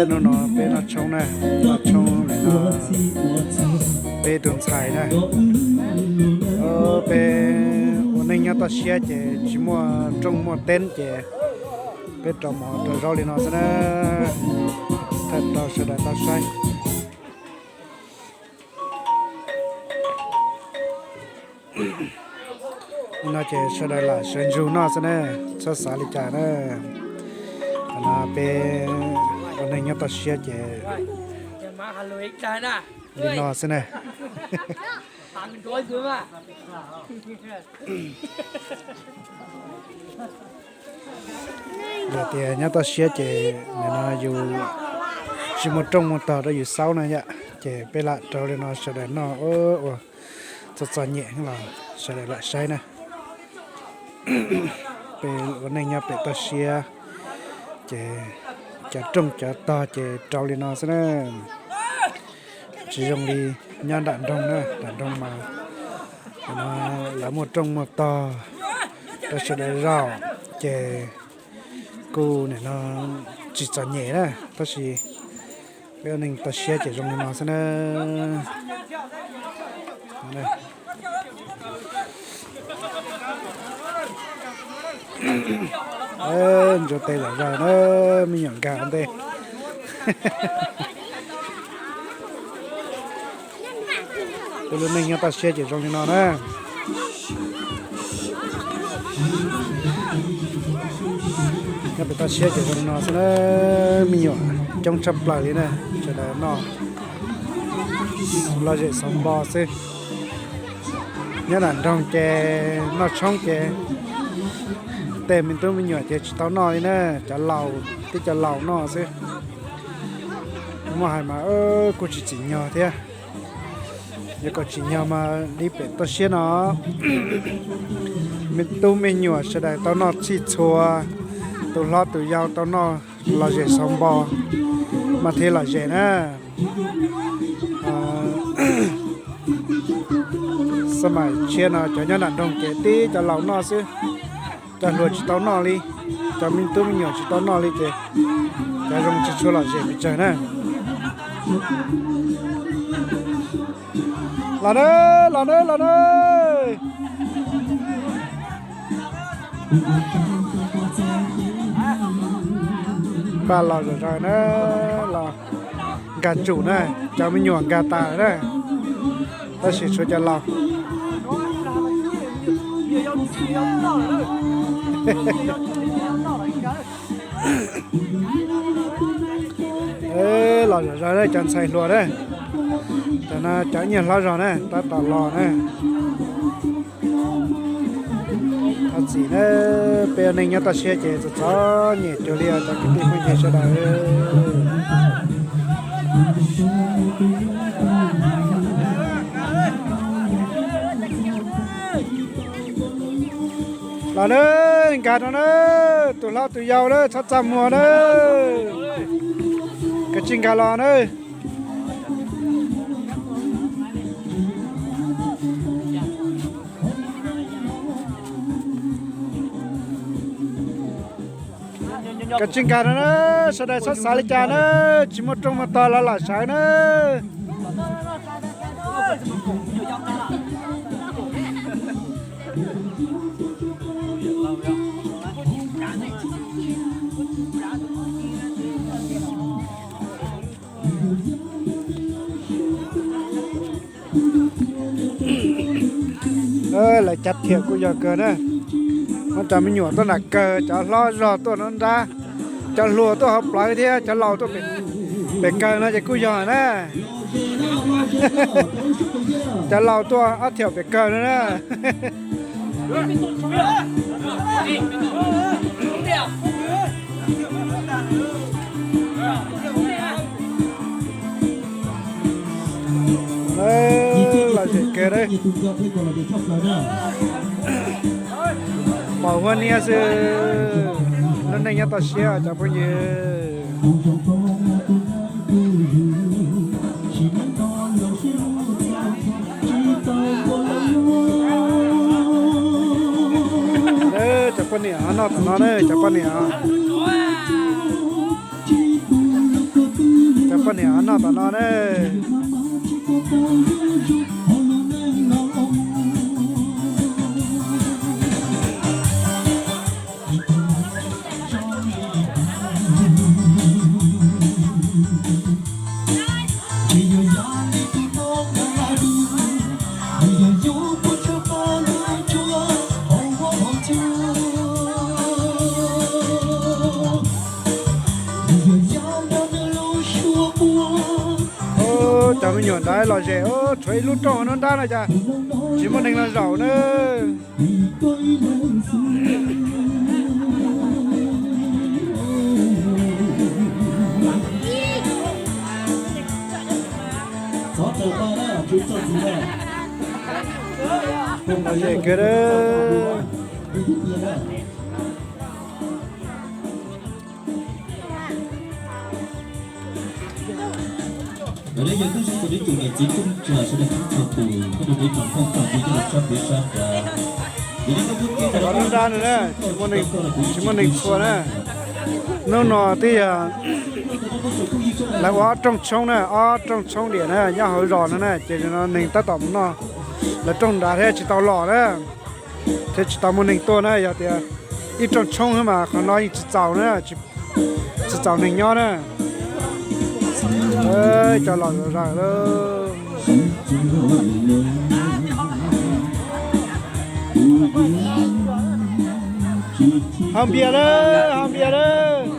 Hnub no peb noj tshoob na, noj tshoob no, peb tus ntxhais na. Peb ua neej nyob toj siab ces tsis muaj rooj muaj teb ces peb rau mov rau zaub li no xwb na, thaij rau sawv daws tau saib. No ces sawv daws lam sawv ntsug noj xwb na, txhob xav li cas na. Qhov no peb ua neej nyob toj siab ces li no xwb na. Yog tias nyob toj siab ces nim no yus tsis muaj rooj muaj tog rau yus xaub na yom, ces peb lam rau li no sawv daws noj ua txom txom nyem los sawv daws lam saib na. Peb ua neej nyob pem toj siab ces cov rooj cov tog ces rau li no xwb na. Tsis zoo li nyob nram nroog na, nram nroog mas lawv muaj rooj muaj tog rau sawv daws zaum ces kuj nim no tsis txom nyem na, tab sis peb ua neej toj siab ces zoo li no xwb na. Ntsuas tes zom zaws na, me nyuam nkag ua ntej. Peb lub neej nyob toj siab ces zoo li no na. Nyob pem toj siab ces zoo li no xwb na, me nyuam coob tshaj plaws li na, sawv daws noj lom zem xauv npo xwb. Nyob nram nroog ces noj tshoob ces tej me tub me nyuam ces tsis tau noj li na, cov laus tib cov laus noj xwb. Muaj hais mas kuj tsis tsim nyog thiab. Yog kom tsim nyog mas li pem toj siab no, me tub me nyuam sawv daws tau noj txhij txhua, tus hlob tus yau tau noj lom zem xauv npo mas thiaj lom zem na. Xab maim tshiab no cov nyob nram nroog ces tib cov laus noj xwb, cov hluas tsis tau noj li, cov me tub me nyuam tsis tau noj li ces cov zoo tsis tshua lom zem pes tsawg na. Los na, los na, los na. Npaj los zom zaws na, los nkag tsum na, cov me nyuam nkag tas na, tab sis tshuav cov laus. Los zom zaws na cov ntxhais hluas na, cov no cov ib nyuag hlob zog na tab tom los na. Thov txim na, peb ua neej nyob toj siab ces txom txom nyem cuag li os cov kwv tij phooj ywg sawv daws. Los na, nkag no na, tus hlob tus yau na, txhob txaj muag na, kav tsij nkag los na. Kav tsij nkag no na, sawv daws txhob xav li cas na, tsis muaj rooj muaj tog los lam sawv na. Lawv cav thiam kuj yog kawg na. Muab cov me nyuam tuaj nram kawg, cov hlob zog tuaj nruab nrab, cov hluas tuaj hauv plawv thiab cov laus tuaj pem kawg no ces kuj yog na. Cov laus tuaj ob thiam pem kawg no na. Lom zem kawg na. Pom huab niab xwb, lub neej nyob toj siab cov phooj ywg. Cov poj niam noj tom no na, cov poj niam. Niam noj tom no na. Cov me nyuam nrad los zem, tshuav ib lub rooj no nrab no cas tsis muaj neeg los zaum na. Zem kawg. Lub nrab no na, tsis muaj neeg txhua na. Hnub no twb yog lawv ua ob rooj tshoob na, ob rooj tshoob diam na nyob hauv zos no na, ces no neeg tab tom mus noj lawv rooj nrad thiab tsis tau los na, thiab tsis tau muaj neeg tuaj na. Yog tias ib rooj tshoob xwb mas qhov no yeej tsis txaus na, tsis txaus neeg nyob na. Cov los zom zaws lawm. Haus npias lawm, haus npias lawm.